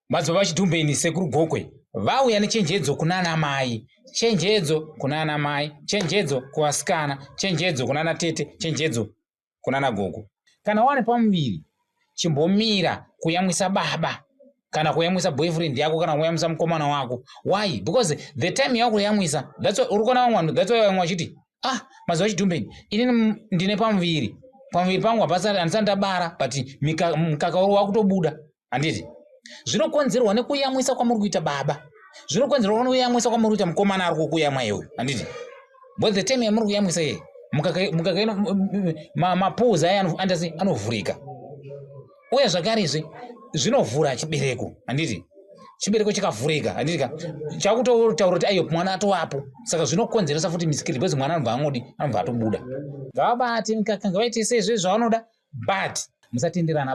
Madzibaba Chidhumbeni, Sekuru Gokwe vauya nechenjedzo kunana mai, chenjedzo kunana mai, chenjedzo kuvasikana, chenjedzo kunana tete, chenjedzo kunana gogo. Kana wane pamuviri, chimbomira kuyamwisa baba kana kuyamwisa boyfriend yako kana kuyamwisa mukomana wako. Why? Because the time yakuyamwisa, that's why uri kuona vamwe vanhu, that's why vamwe vachiti, "Ah, Mazuva Chidhumbeni, inini ndine pamuviri, pamuviri pangu hapasati, handisati ndabara, but mukaka wakutobuda." Handiti zvinokonzerwa nekuyamwisa kwamuri kuita baba? Zvinokonzerwa nekuyamwisa kwamuri kuita mukomana ari kukuyamwa iyoyo, handiti? But the time yamuri kuyamwisa iye, mukaka mapores aya andasi anovhurika. Uye zvakarezve zvinovhura chibereko, handiti? Chibereko chikavhurika, handiti ka, chakutotaura kuti aiyo mwana atovapo. Saka zvinokonzeresa futi miscarriage, because mwana anobva angodi, anobva atobuda. Ngavabate mikaka, ngavaite seizvo zvavanoda, but musatenderana.